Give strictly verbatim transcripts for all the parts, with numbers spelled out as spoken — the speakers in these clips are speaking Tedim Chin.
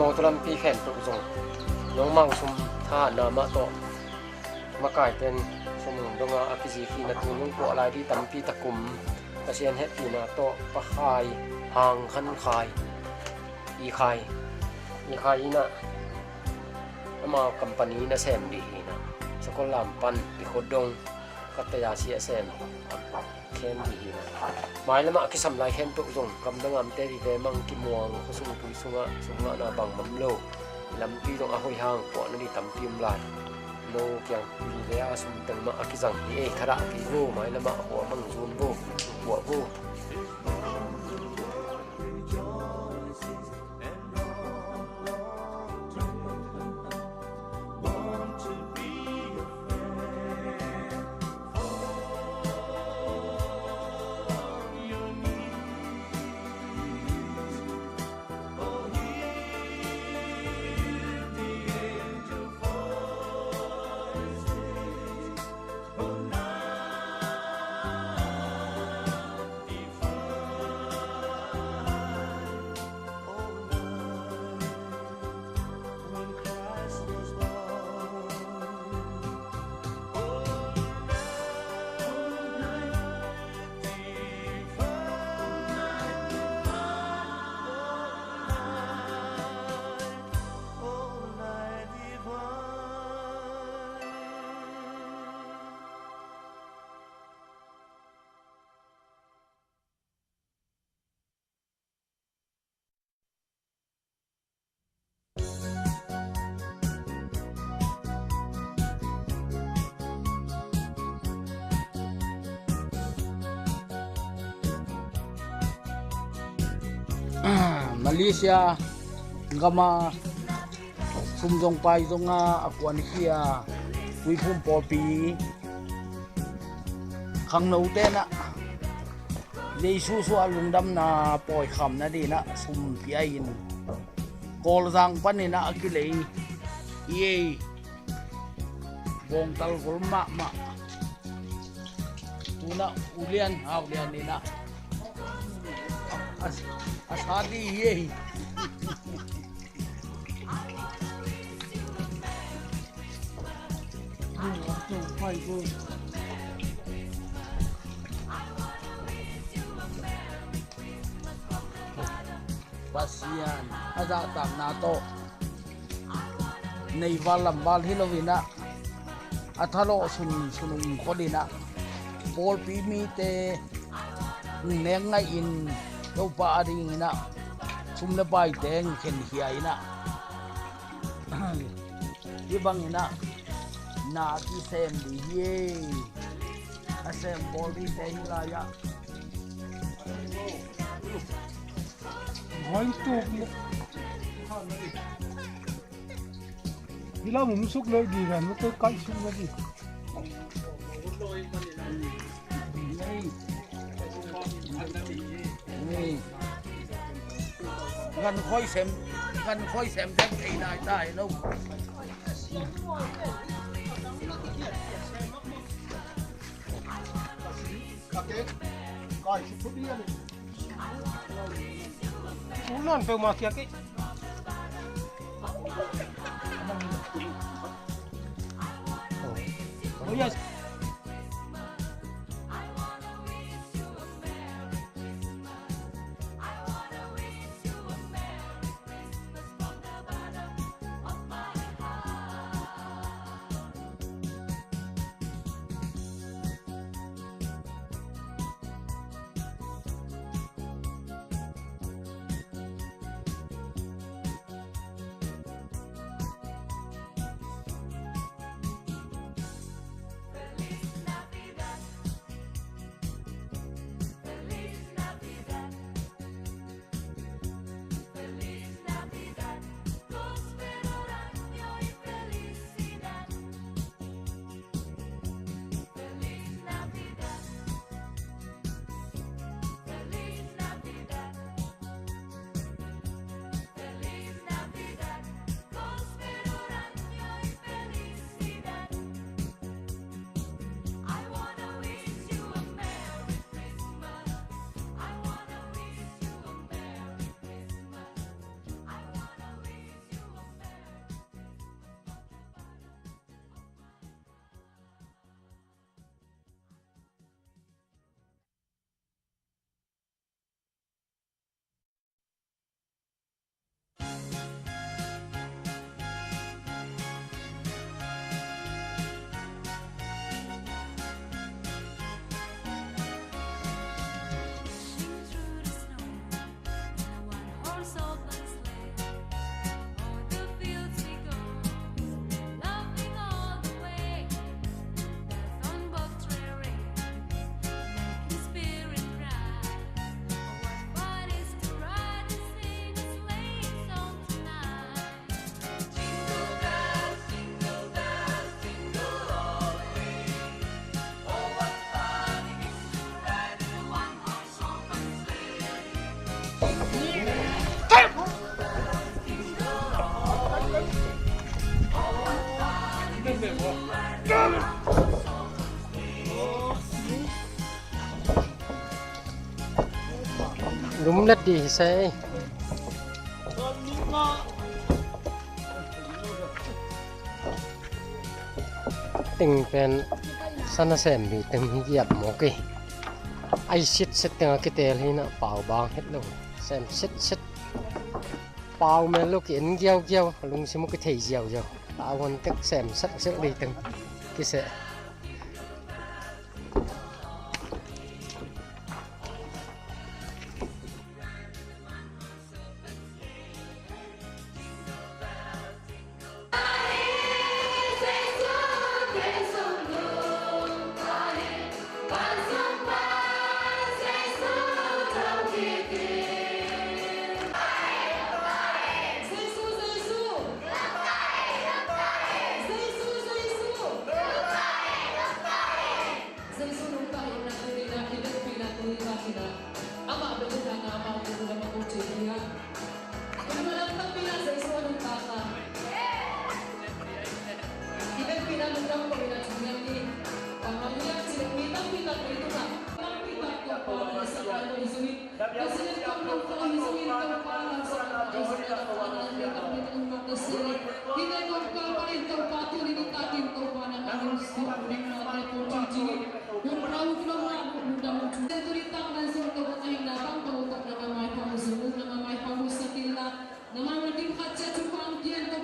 Tawh lampi khempeuh zong nongmau sum thahatna mah tawh makaite'n sum dong a, a kizikhihna tu nung puah lai ding tampi tak um. Pasian hehpihna tawh Pa Khai, Hang Khan Khai, i Khai, i Khai in ah amau company in a sem ding hi in ah, Sakol lam pan i khut dong ka tei a si a sem khem ding hi in ah. Mailam ah a kisam lai khempeuh zong gamdang amte vive mang, kimuang, khuasung tui sungah sumngahna bang om lo. Lampi zong a hoih hang puahna ding tampi om lai. No kiang vive a sum teng mah a kizang hi ei, thadah kei vo, mailam ah hua mang zun vo, puah vo. Malaysia gam a sum zong pai zong a, a kuankhia Tuiphum pawlpi khangnote in ah Jesu suah lungdamna pawi khamna ding in ah sum pia in, Kawlzang pan in ah a kilei hi ei. Bawngtal gol mahmah. Tu in ah U Lian, Hau Lian in ah a, a sa ding hi ei. Pasian a zahtakna tawh nei val lam val hi lo in ah, a thalawh sun sun um khol in ah, pawlpi mite nek ngaih in Topa a ding in ah sum le paite khenkhia in ah, hih bang in ah na kisem ding hi ei. A sem pawl dingte hi lai ah. Hoi tuk. Hi lam um suk lo ding, ran mah tawh kaih suk lo ding. Gankhoi sem, gankhoi sem sem thei lai ta hi lo. Ulan peuhmah kia kei. Oh, yes. Lum let dih hi se. Teng pen sana sem bi teng hi giat mawk hi. Ai sitset teng a kitel hi na pau bang het lo. Sem sitset. Pau mel lo ki en giaugiau. Lungsim uh kithei ziauziau. Pau hon tek sem sekset dih teng. Kiseh. Jesu nungta in na tuni na i vekpi na tuni na kina. Amah bek in na amah bek in na amah bek in na. Tuni na tampi na Jesu nungta na. I vekpi na nungta ko in na tuni na ni. Tama ni a tuni mi tampi na tuni na. Tampi na ko pa na sa ko i suni. Pasian kammal tawh hi zongin, Topa lamsang tawh hi zongin, Topa nang bia kammal tawh hi Pasian. Hih teh Topa panin Topa tuni nitakin Topa nang a lungsim nang mate tawh tuni. Hun rau kilo ma lungdam tuni. Tuni tak nang zong Topa nang hing na bang Topa nang a maipha uh zong uh nang a maipha uh sak in la. Nang a maipha uh sak in la.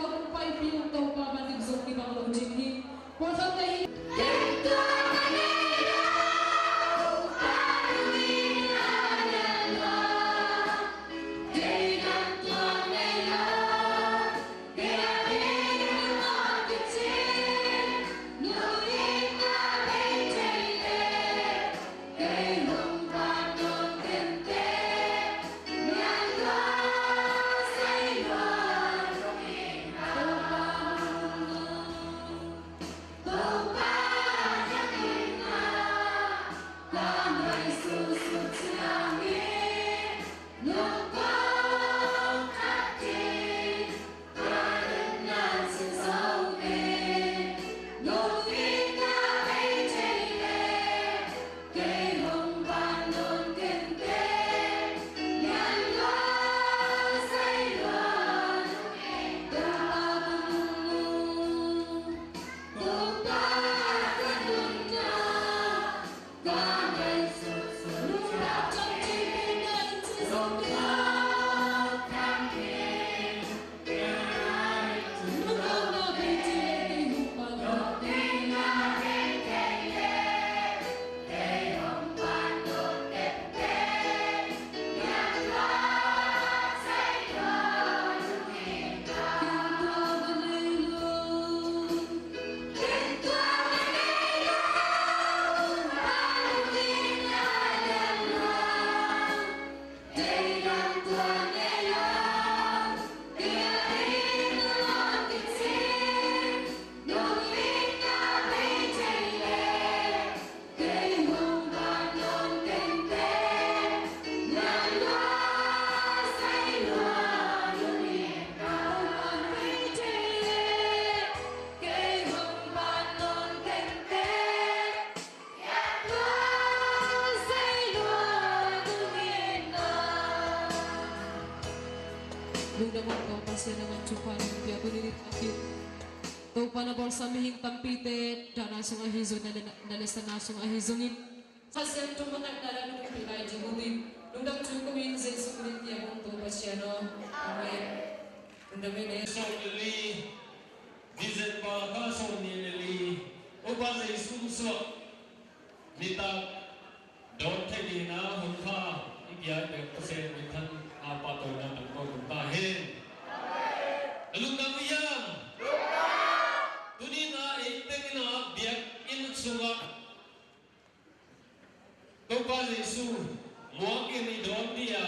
Lungdam uh Topa Pasian a man thupha nong pia tuni ni takin. Topa na bawlsa mihing tampite dahna sungah ahi zongin, na, na lesana sungah ahi zongin. Pasian thu manatna na nungpih lai ding uh hi. Lungdam thu ko in Jesu min in kiang uh Topa Pasian aw. Amen. Lungdam in eh. Sawm le li. December kha sawm ni le li. Upa Jesu suak. Nitak dawn thei dingin a hun pha i pia i pek Pasian min thang a pahtawina tang ko tung ta hen. A lungdam uh hiam? Tuni-in a ei tengin a biakinn sungah Topa Jesu muakin i dawn ding a,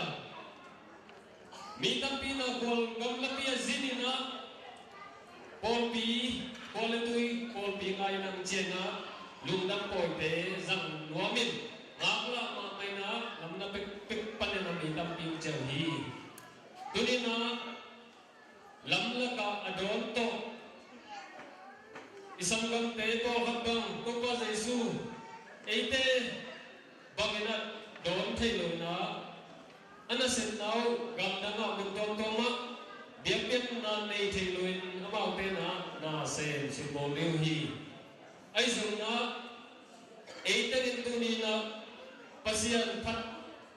mi tampi in a khual gamlapi a zin in a, pawlpi, khual le tui pawlpi ngai nang ciangin a, lungdam pawite zang nuam in, ngaklah mahmah in a, lamna pekpek panin a mi tampi ciang hi. Tuni-in a, lamlakah a dawn tawh i sanggamte pawlkhat bang Topa Jesu eite bangin a dawn thei lo in a, A nasepna uh gamdang ah mun tuamtuam ah biakpiakna nei thei loin amaute na na sem simbawm ding uh hi. Ahi zongin ah eite in tuni-in ah Pasian phat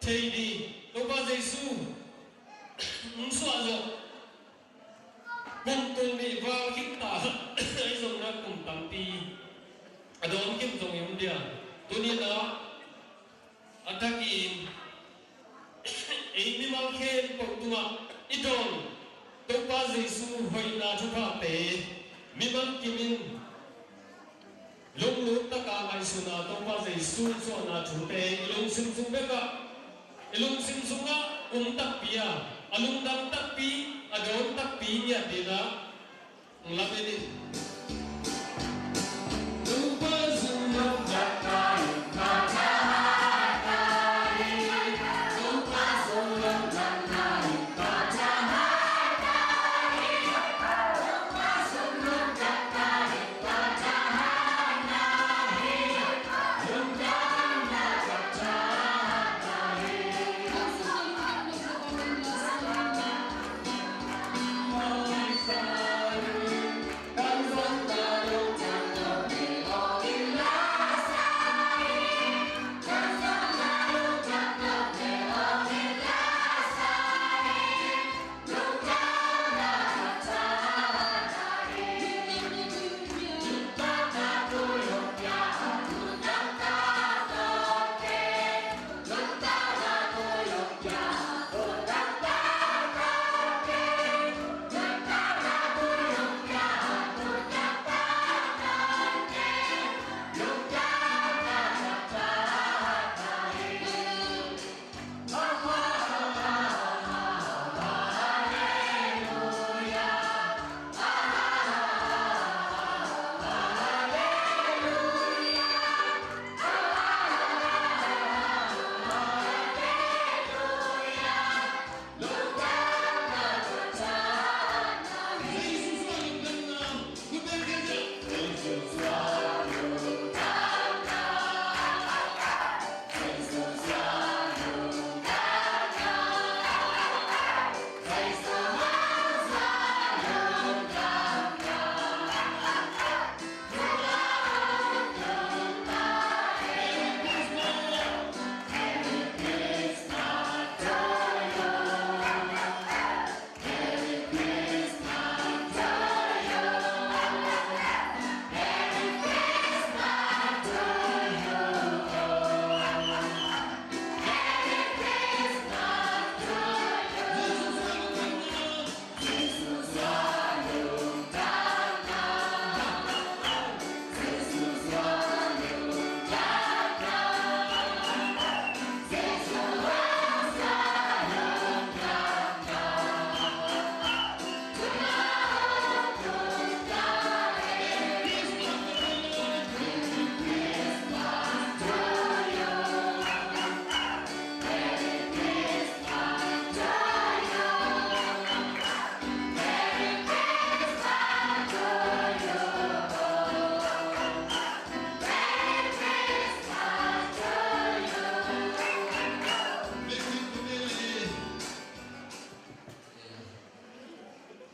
thei ding Topa Jesu hong suah zawh kum tul nih val khit ta. Ahi zongin ah kum tampi a dawn kim zong i om dia. Tuni-in ah a thakin ei mimal khempeuh tungah i dawn Topa Jesu hoihna thuphate mimal kimin lunglut taka ngaihsun a Topa Jesu suahna thute i lungsim sung bekah, i lungsim sungah um takpi a, a lungdam takpi, a dawn takpi ngiat ding ah hong lamen in.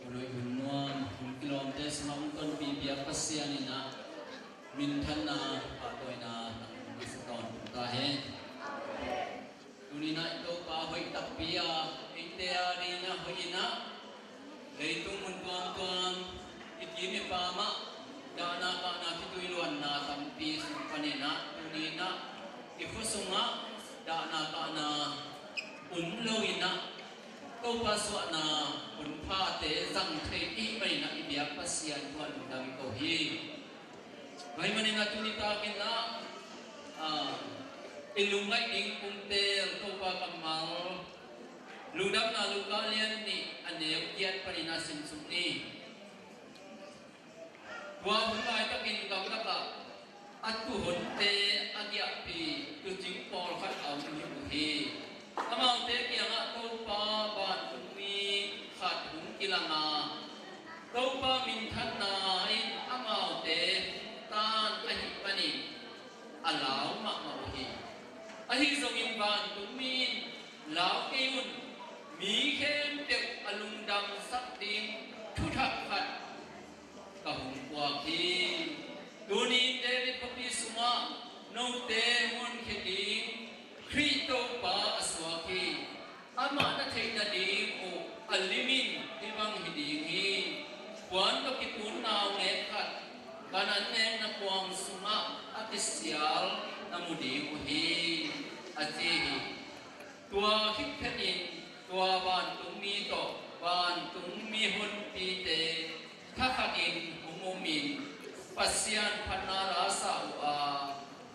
Hun hoih hun nuam, hun kilawmte sungah hong tonpih biak Pasian in ah minthanna, pahtawina tangtun kisa tawntung ta hen. Tuni-in ah i Topa hoih takpi a, eite a dingin ah hoih in ah, leitung mun tuamtuam i kim i pam ah dahna kahna khitui luanna tampi sung panin ah tuni-in ah i khua sungah dahna kahna um lo in ah Topa suahna hun phate zang thei i hih manin ah i biak Pasian thu ah lungdam i ko hi. Tua ahih manin ah tuni takin ah, ah, i lungngaih ding pumte Topa kammal Lungdamna Luka lian nih a neu giat panin ah simsuk ni. Tua hun laitakin gamlakah a tuhonte a giahpih tuucing pawlkhat a hong lut uh hi. Amaute kiangah Topa vantungmi khat hong kilang a, Topa minthanna in amaute hong tan ahih manin a lau mahmah uh hi. Ahi zongin vantungmi in, "Lau kei un, Mi khempeuh a lungdamsak ding thuthak khat ka hong puak hi. Tuni-in David khuapi sungah note hong honkhia ding Khrih Topa a suak hi. Amah na theih nading uh a limin hih bang hi ding hi. Puan tawh kipuun naungek khat Kanaan nekna kuang sungah a kisial na mu ding uh hi, a ci hi. Tua khit phetin tua vantungmi tawh vantungmi honpite thakhatin hong umin Pasian phatna la sa uh a,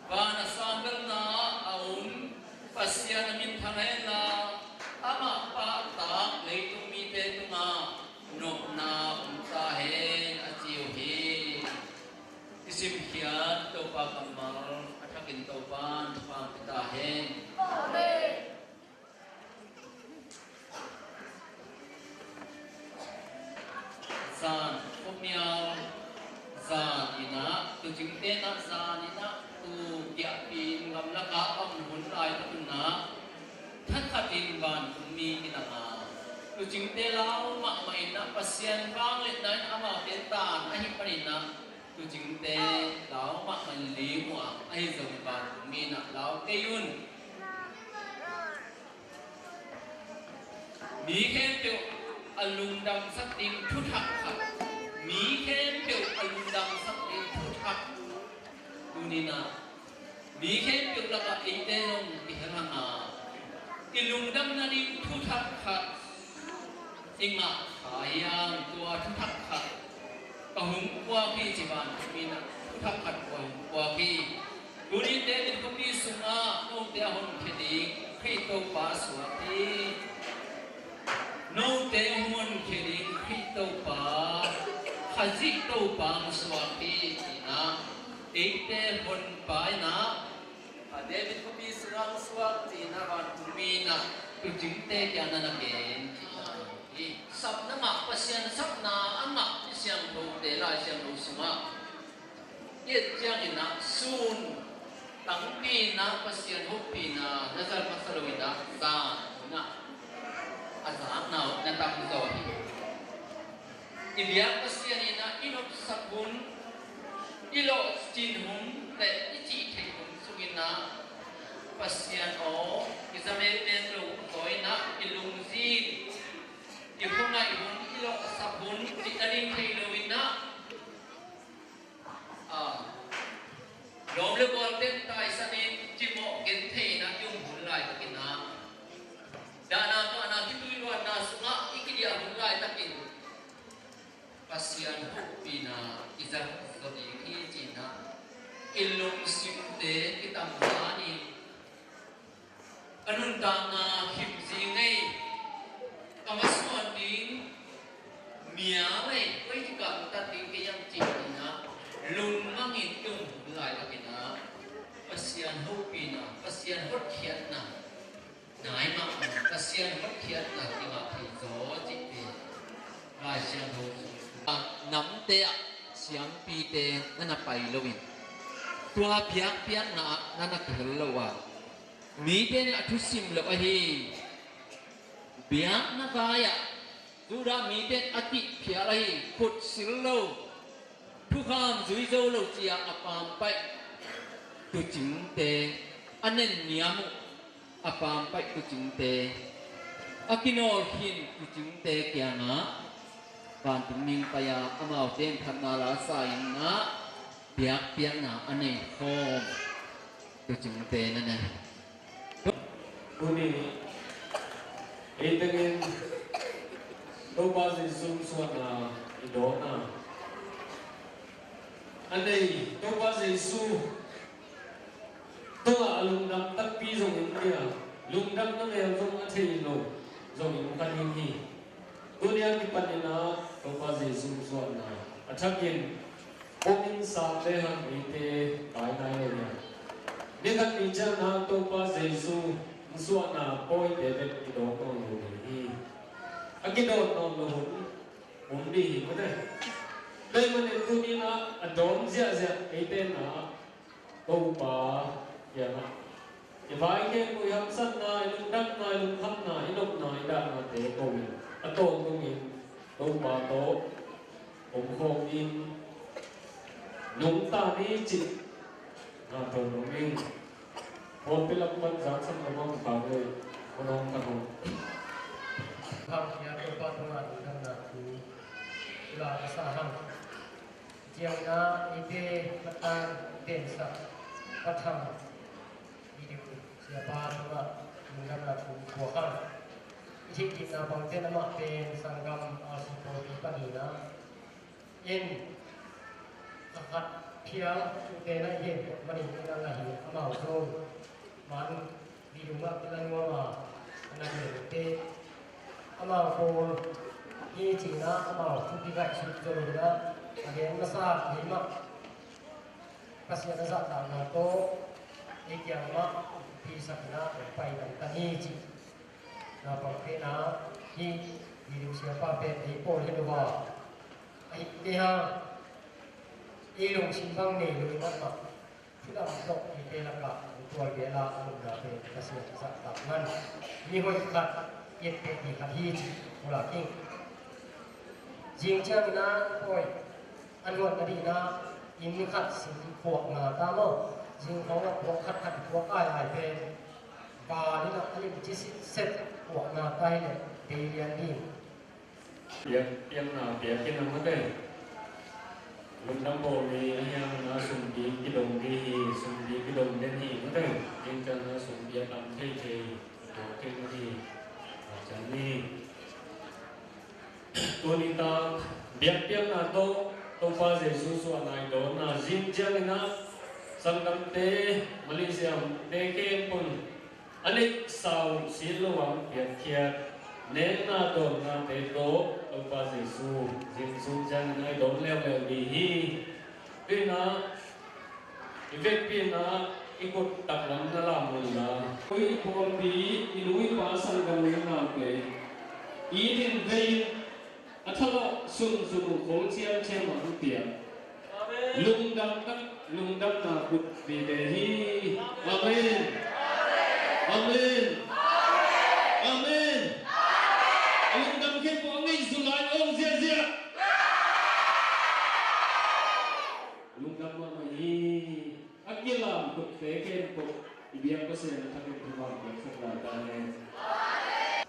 van a sang belna ah a um Pasian a min thang henla, amah pahtak leitung mite tungah nopna om ta hen, a ci uh hi. I simkhiat Topa kammal a thakin Topa'n thupha hong pia ta hen. Zan khuamial zan in ah, tuucingte in ah zan in ah, tuu biakpi-in gamlakah a om hun laitak in ah, thakhatin vantungmi kilang a, tuucingte lau mahmah in ah, Pasian vangliatna in amaute taan ahih manin ah, tuucingte lau mahmah in lim uh a, ahi zongin vantungmi in ah lau kei un. Mi khempeuh a lungdamsak ding thuthak khat. Mi khempeuh a lungdamsak ding thuthak. Tuni-in ah mi khempeuh lakah eite zong i hel hang a, i lungdam nading thuthak khat i ngah kha hiam? Tua thuthak khat ka hong puak hi, ci vantungmi in ah thuthak khat ka hong puak hi. Tuni-in David khuapi sungah note a honkhia ding Khrih Topa suak hi. Note hong honkhia ding Khrih Topa, Khazih Topa hong suak hi, ci-in ah, eite honpa in ah, a David khuapi sungah hong suak, ci-in ah vantungmi in ah tuucingte kiangah na gen, ci-in ah hi. Sapna ngah, Pasian sapna a ngah i siangthote Lai Siangtho sungah i et ciangin ah sun tangpi in ah Pasian hopihna na zat masa lo in ah, zan in ah a zakna uh na tamzaw hi. I biak Pasian in ah i nopsak hun, i lawhcin hun le i cih theih hun sungin ah, Pasian aw, i za mekmek lo zaw in ah, i lungzin, i khuangaih hun, i lawhsak hun cih na ding thei lo in ah, a, lawm le gualten taisanin cimawh genthei in ah i om hun laitakin ah, dahna kahna, khitui luanna sungah i kidiah hun laitakin Pasian hopihna i zat zaw ding hi, ci-in ah i lungsimte kitam zanin, ka nuntakna khimzing ei, ka masuan ding mial ei, koi hi ka nuntak ding kei hiam, ci-in ah lungmangin i om hun laitakin ah, Pasian hopihna, Pasian hotkhiatna nai mahmah, Pasian hotkhiatna kingah thei zaw cihte Lai Siangtho sung, a, namte ah siampite na na pai loin, tua biakpiakna ah na na kihel lo a, mite in a thusim lo ahi, biakna vai-ah Judah mite in a kihphial ahi, khut sil lo, thukham zui zo lo ci-a a pampaih tuucingte, a nenniam uh a pampaih tuucingte, a kinawlkhin tuucingte kiangah vantungmi in pai-a, amaute in phatna la sa in ah, biakpiakna a nei khawm tuucingte na nei. Tuni ei tengin Topa Jesu suahna i dawn a, a nei Topa Jesu tungah a lungdam takpi zong in dia, lungdamna mel zong a thei lo zong in kha ding hi. Tuni a kipanin ah Topa Jesu suahna a thakin pawmin sak lehang eite tai nai lo hi. Ni khat ni ciangin ah Topa Jesu suahna pawite bek kidawk nawn lo ding hi. A kidawk nawn lo hun om ding hi mate. Tua ahih manin tuni in ah a dawn ziahziah eite in ah Topa kiangah i vaikhek uh, i hamsatna, i lungdamna, i lungkhamna, i nopna, i Dahna te ko in a tawntungin Topa tawh om khawm in nungta ni cih na tawntungin pawlpi lam pan zak sam lam hong pau le hong hong ka hong. Hang kia Topa tungah lungdamna thu la ka sa hang. Ciangin ah eite matan i tensak Pa Thang i ding siapa tungah lungdamna thu phuak hang. I thihkikna bangten amah pen sanggam R C pawlpi panin ah en a khat phial tute na i hen manin in a la hi amau zong man video mah kila nuam a, a na gen te amau pawl hi cihna amau thupi ngaihsut zo lo na a gen masa hi mah. Pasian a zahtakna tawh ei kiang mah thupi sakna pai dangtan hi cih na pang te na hi. Video siapa pen ei pawl hi lo a, ahi kei hang ei lungsim bang nei lo i mah mah. Thudam tawh mite lakah tual gela a umna pen Pasian zahtak man mi hoih khat i et peh ding khat hi ci. Pulak ing. Zing ciangin a pawi a nuat nadihna inn khat sim phuak ngata maw? Zing khawng a phuak khat khat phuak ai ai pen val in a lim ci sitset phuak ngata hi leh dei lian ding. Biak, biakpiakna biakinn a mate. Lungdam bawl ni a hiang na sumpi kidong ding hi, sumpi kidong den hi mate. Tingkan na sumpi a tam thei thei, a tuak thei mate. A cang ni. Tuni tak biakpiakna tawh Topa Jesu suahna i dawnna zing ciangin a sanggamte Malaysia te khempeuh a neih sau sin lo ang piatkhiat nekna dawnnate tawh Topa Jesu zing sun ciangin a i dawn leuleu ding hi. Tuinah i vekpi inah i khut taklam na lam unla, i pawlpi, i nu i pa, sanggam i naute i din vei in a thalawh sunsun uh khol ciamciam ah hong piak. Lungdam tak, lungdamna kut vive hi. Amen. Amen. Amen. A lungdam khempeuh a ngeih zu lai ong ziahziah. Lungdam mahmah hi. A kilam khutte khempeuh i biak Pasian a thakin thupha piaksak lai ta hen.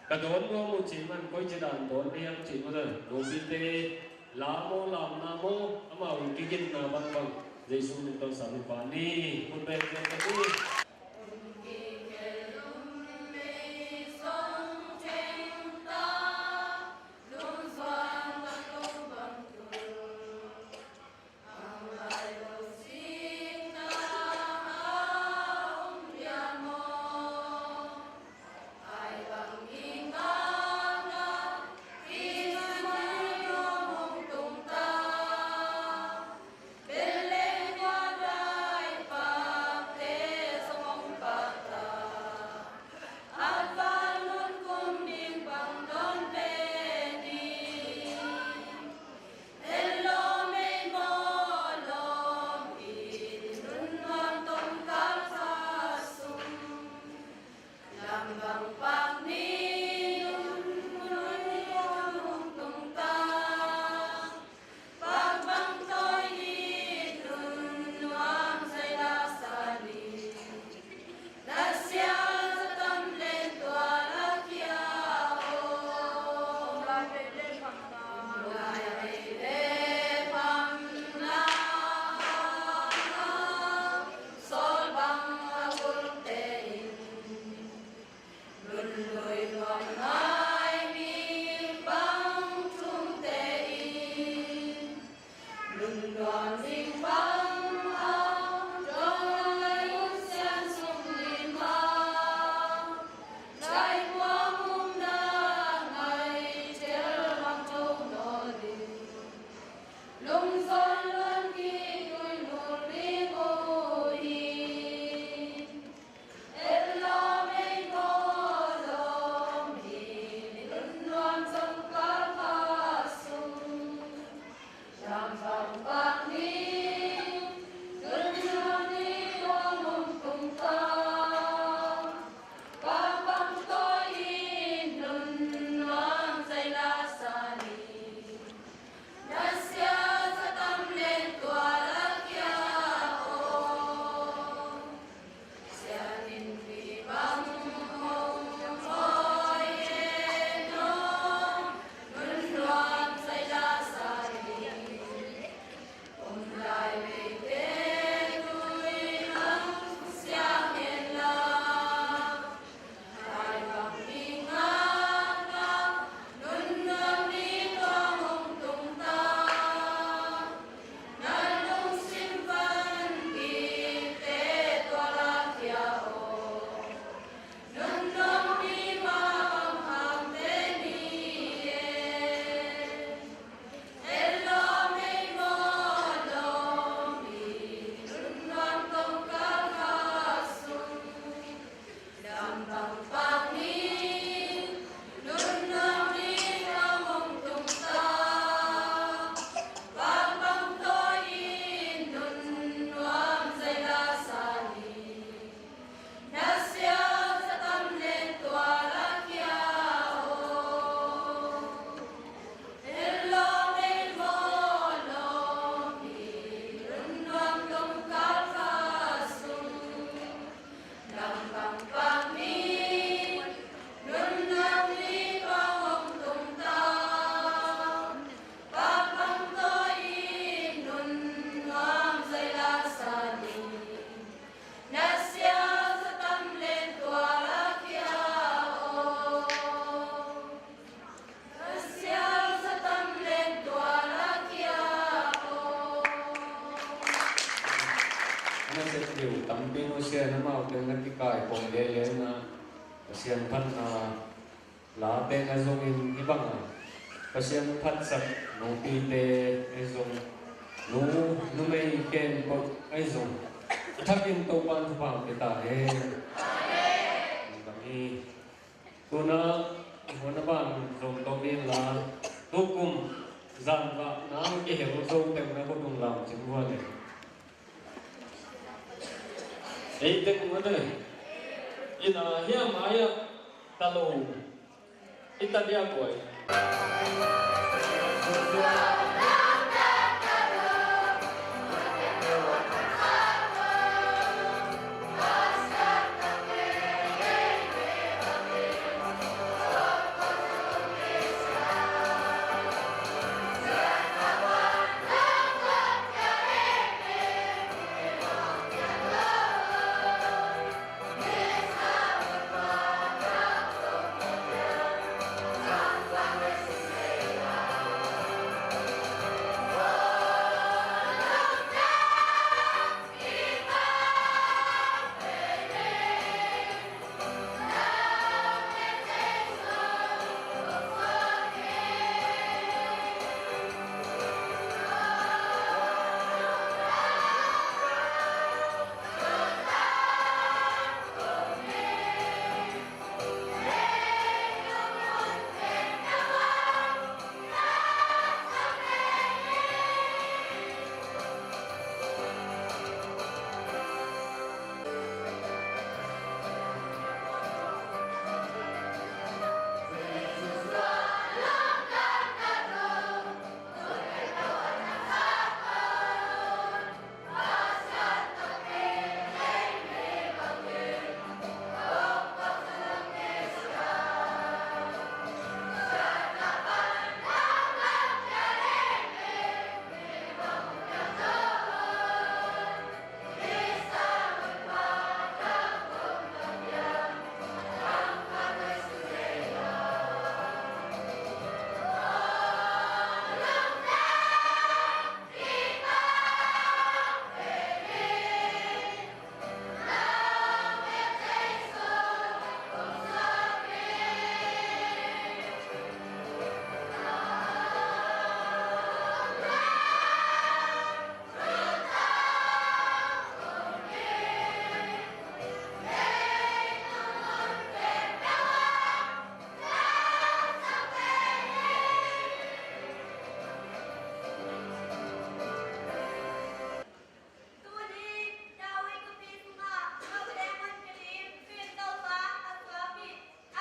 Ka dawn nuam uh cih man koi ci dan dawn diam cih man a, nupite la maw, lamna maw, amau in kiginna bangbang Jesu min tawh sa uh pa ni. Khut beng cian ka ni. Teng na kikai kong lele na Pasian phatna late na zongin hih bang a Pasian phatsak nopite ahi zong, nu numei khempeuh ahi zong a thakin Topa'n thupha hong pia ta hen. Amen. Tuna i hun a ban zong tawh ni la, tukum zanvah nang i hel zo teng na ko dung lam cing hua le. Ei teng hua le. Ina hiam ai a ta lo. I ta dia buai. Tuni David khuapi sungah Topa hong kem ding, Khrih Topa a suak hi.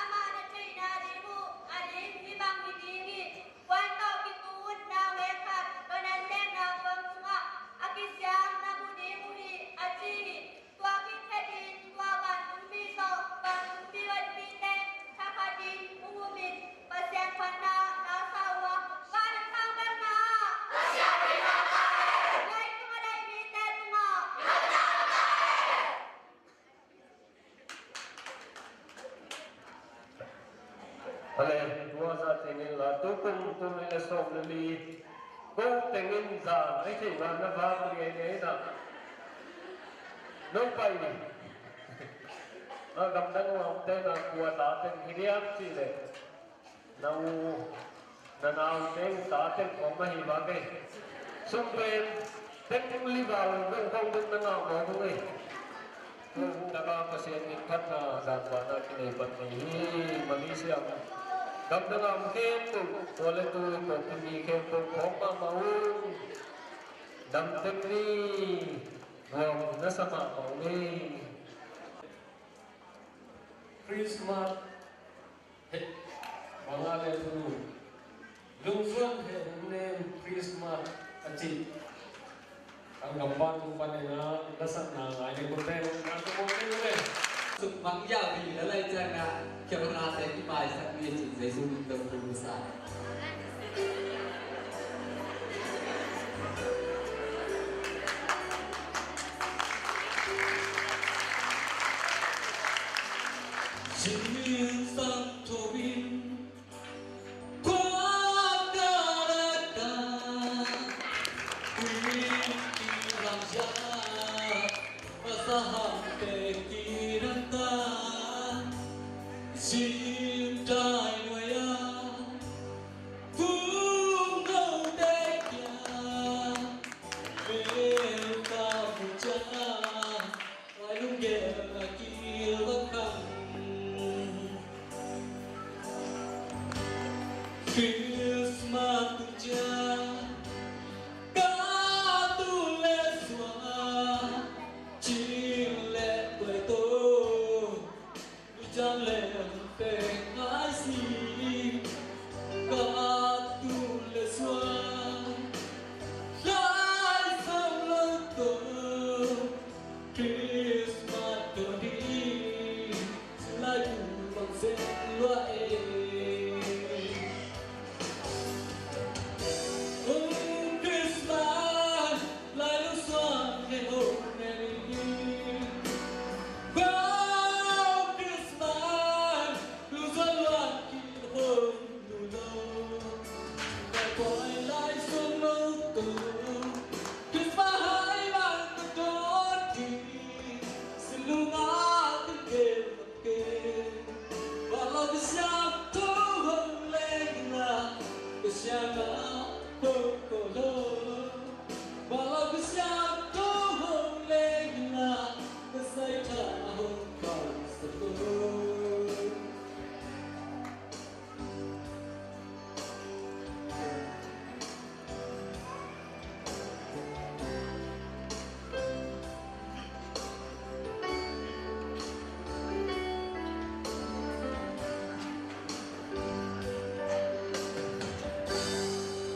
Amah na theihna ding uh a lim hih bang hi ding hi. Puan tawh kitun naungek khat Kanaan lekna kuang sungah a kisiam na mu ding uh hi, a ci hi. Tua khit thetin tua vantung mi tawh vantung mi honpite thakhatin hong um in Pasian phatna la sa uh a, van a sang bek na Pasian minthanna, leitung a deih mite tungah. Ale, tua zah tengin la, tukum tul nih le sawm le li, ko tengin zan ai thei van na vak liailiai na. No pai ni. A gamdang a omte na kua ta teng hi diam cih leh, na u na naute u ta teng om ahi vak ei. Sum pen teng li val dong khong dong na ngah mawk ung ei. Tua Pasian min phatna zanvahna kinei pan nei hi. Malaysia gamdang a om khempeuh, tua le tui Kawlpi mi khempeuh phawk mahmah ung. Dam teng ni. Nuam na sa mahmah ung ei. Christmas heh bang a le thulu lungsuan heh hong nem Christmas a cih. Kan gampa tung panin a lasakna ngai le kun pen na tung pen le. Suk bang ya bi la lai ciang a camera te ki pai sak ni cih Jesu min tong tung sa. Singin sang tobin kwa da da da. Kuimin ki ram ja. Masaham te ki Christmas tung ciang ka tu le suan, cing le tuai to, mi ciang le peng ngai si. Ka tu le suan, lai sam lo to, Christmas to di, lai tu bang sen lua e. Hong Christmas, lai lu suan he hong ne ni. Hong Christmas, lu suan luan ki hong lu lo. Lai poi lai suan lo to, Christmas hai bang ka to di, si lu nga ka ke. Ba la ka siam to hong le na, ka siam na hong ko lo. Ba la ka siam to hong le na, ka sai ta hong kau sa lo.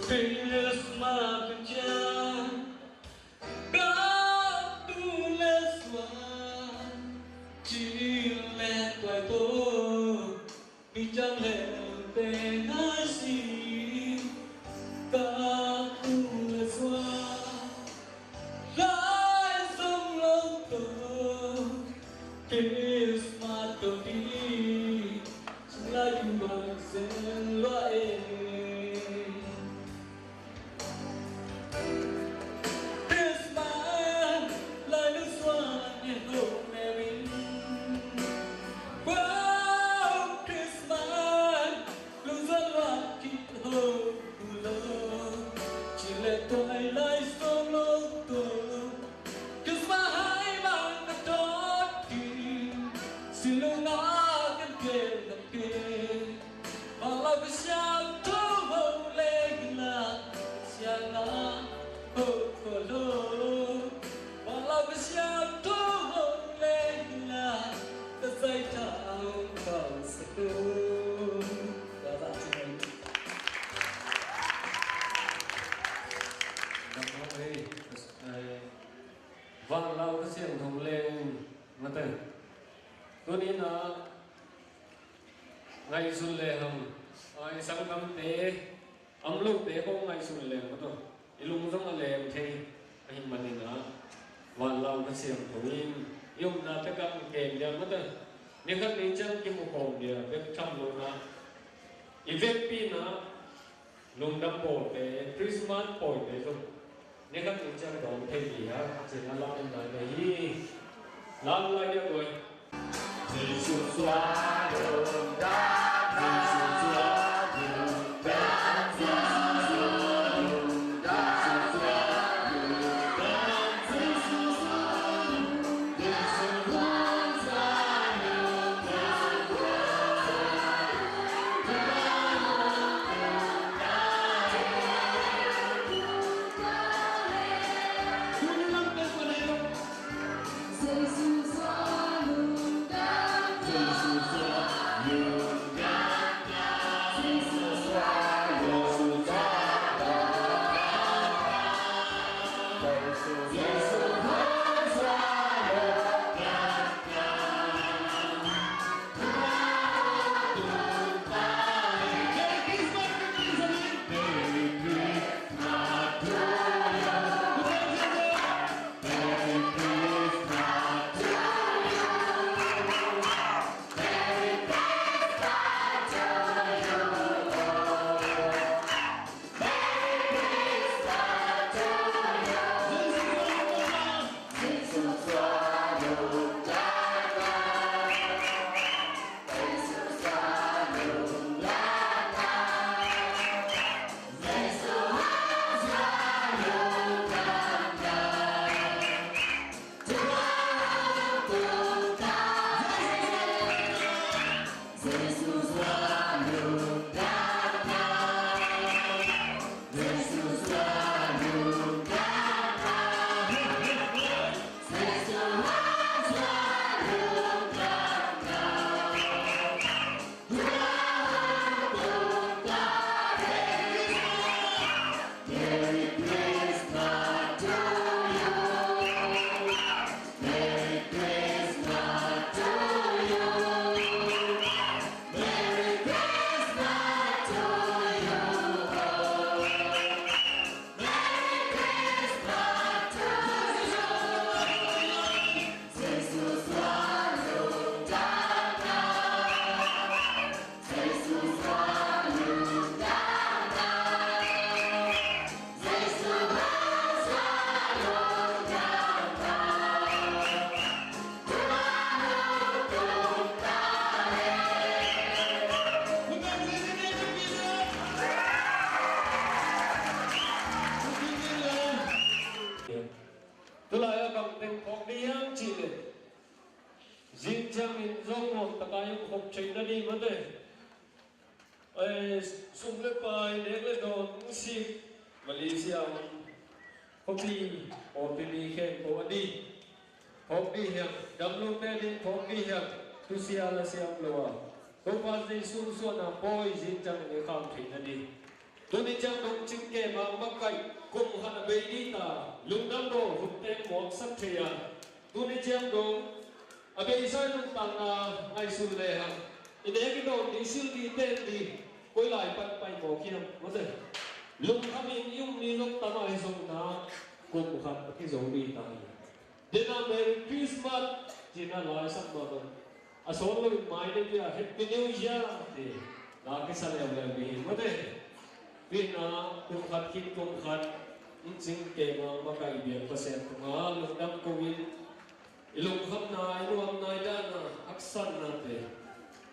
Christmas tung ciang ka tu le suan, cing le tuai to, mi ciang le peng ngai si. Ka tu le suan, lai sam lo to, Christmas to di, lai tu bang sen lua e. Christmas, lai lu suan e ho Mary. Wow, Christmas, lu suan luan ki ho lo. Cing le tuai lai sam lo to, Christmas hai bang ka to di, si lu nga kan ke kan ke. Ba la ka siam to hong le na, ka siam na hong ko lo. Ba la ka siam to hong le na, ka sai ta hong kau sa lo. Ka za ci hei. Ka mau hei. Ai, Vanlau Kha Siangtho leng mate. Tuni-in ah ngaihsun le hang, ai, sanggam te, amlo te khawng ngaihsun le mate. I lung zong a lem thei ahih manin ah, Vanlau Kha Siangtho in i omna te kah kem dia mate. Ni khat ni ciang kimu khawm dia bek tham lo-in ah, i vekpi-in ah lungdam pawlte, Christmas pawlte zong ni khat ni ciang dawng thei ding a, a cih a lam in nai hi. Lam lai dia guai. Ai, sum le pai, nek le dawn, sik, Malaysia, khuapi, khuapi mi khempeuh a ding. Phawk ding hiam, damlute ding phawk ding hiam, thusia la siam lo a. Topa Jesu suahna pawi zing ciangin i kham theihna ding. Tuni ciang dong cingke mang makaih, kum khat a bei ding ta, lungdam bawl, hunteng mawksak thei a. Tuni ciang dong, a beisa i nuntakna ngaihsun lehang, i nek i dawn ding, sil ding, ten ding, koi lai pan pai mawk hiam, mawte. Lungkhamin i um ni zong tam ahi zongin, kum khat a kizo ding ta hi. Dena Merry Christmas cihna la i sak mah bang. A sawn loin mai ding bia Happy New Year ci la kisa leuleu ding hi, mawte. Tua ahih manin kum khat khit kum khat in cingke mang makaih biak Pasian tungah lungdam ko-in, i lungkhamna, i nuamna, i dahna, haksatnate,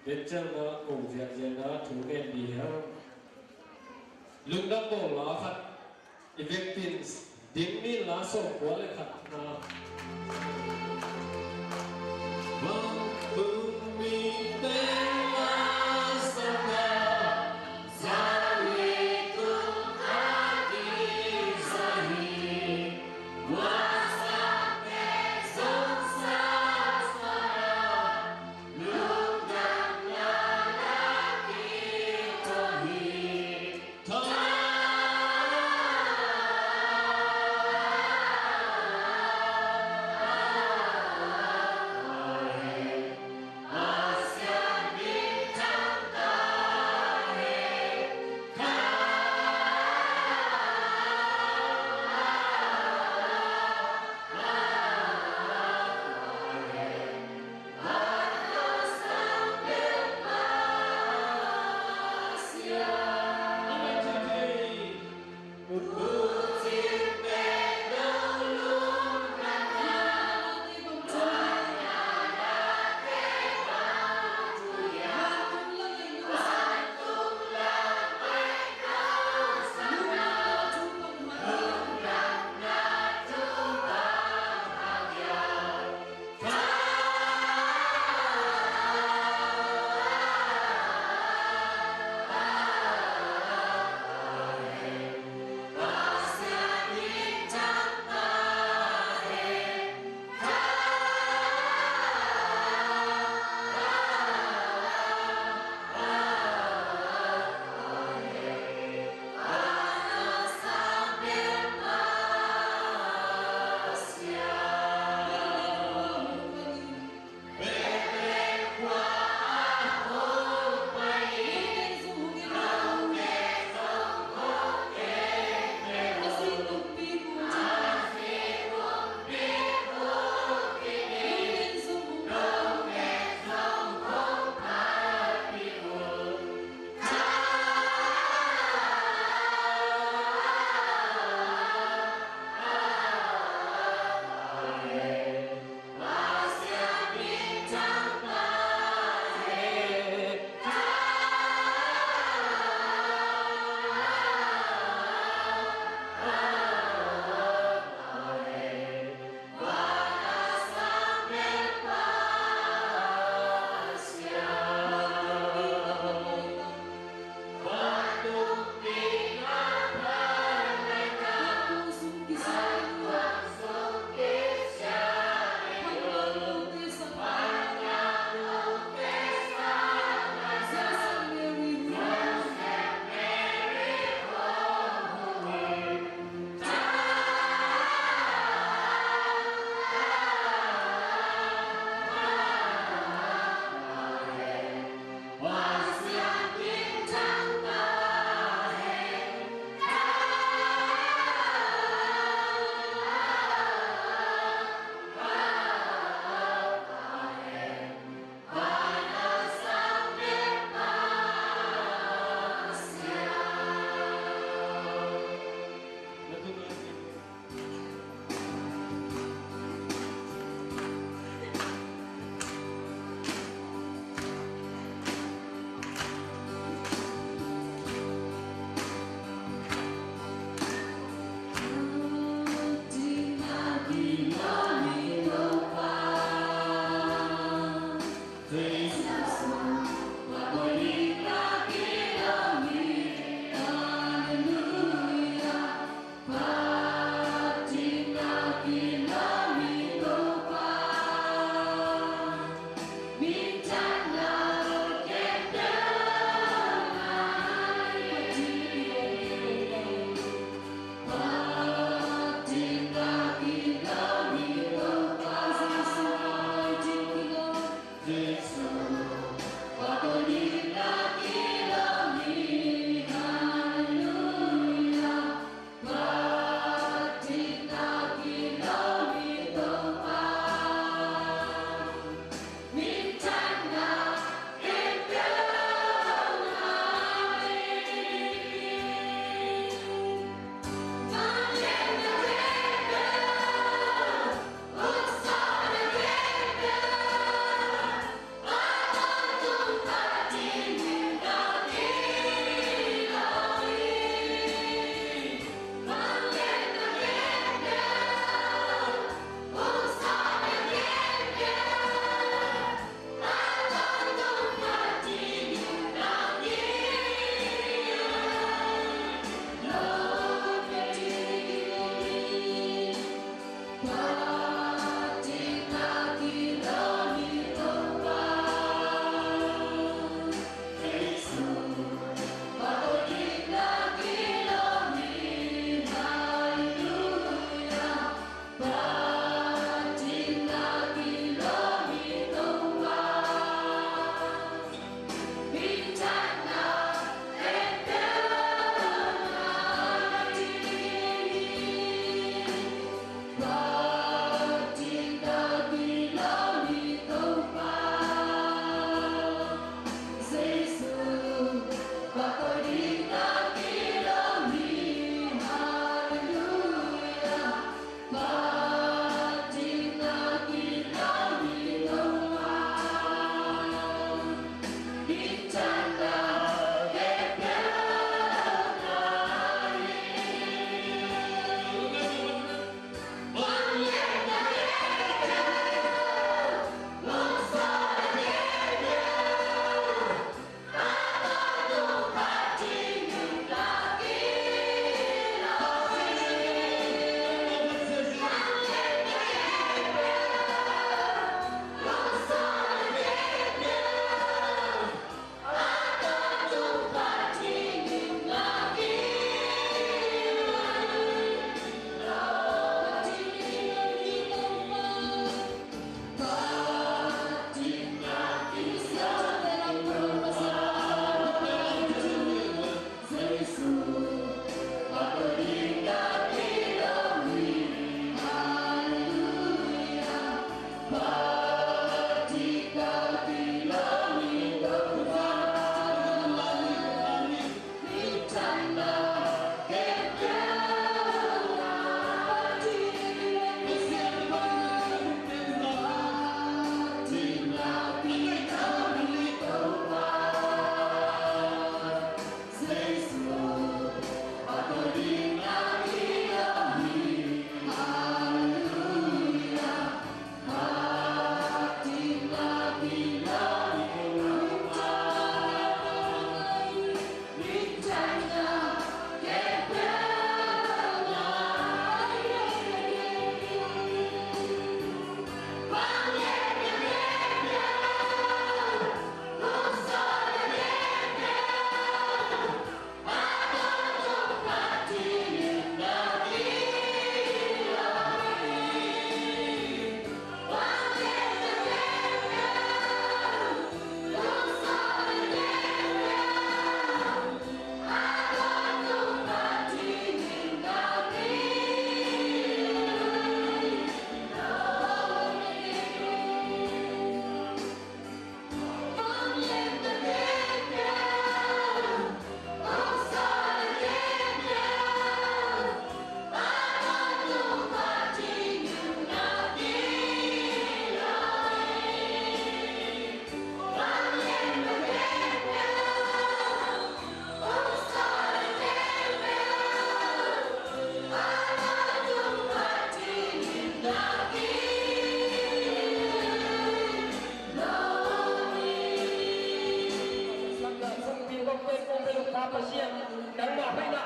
tua ciangin ko ziahziahna thu ngen ding hi hang. Lungdam bawl la khat i vekpi-in ding ni, la sawmkua le khat na. Bang tung mi te la sa na, za le tung a ki sa hi, wa sa te song sa sa na, lungdam la la ki ko hi.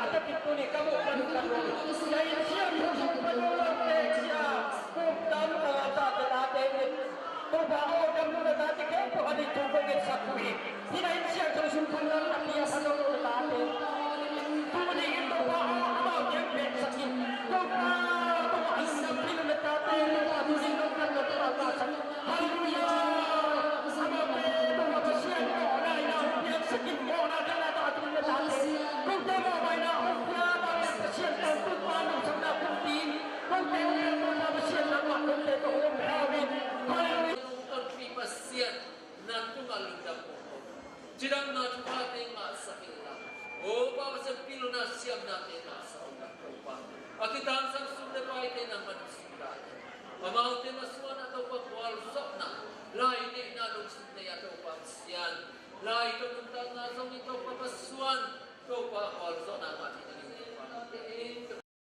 Tuni ka muh man ka muh. Tua in siangtho sung pan lo lo tek sia. Kum tam a ta te ta te in. Topa aw, dam lo na ta te kei tua a dik thu kong et sak uh hi. Tua in siangtho sung pan lo na pia pan lo lo na ta te. Tuni in Topa aw, amau kiang pen sak in. Topa aw, amau kiang pen sak in. Topa tuni in lo kan lo ta ta sak in. Halleluiah! Amaute Topa Pasian mawhna in a hong piaksak in, mawhna tawh na ta tun na tate. Kote mawhna in a hong pia, Topa Pasian tawh tun pa nong sakna kumpi. Kote hong pia Topa Pasian nangmah kote tawh hong pia in. Halleluiah! Tonpi Pasian na tungah lungdam ko. Cidamna thuphate ngahsak inla, aw Pa Pasian, pilna siamnate ngahsak inla Topa. A kitangsan sum le paite nangman sum ta in. Amaute masuan ah Topa gualzawh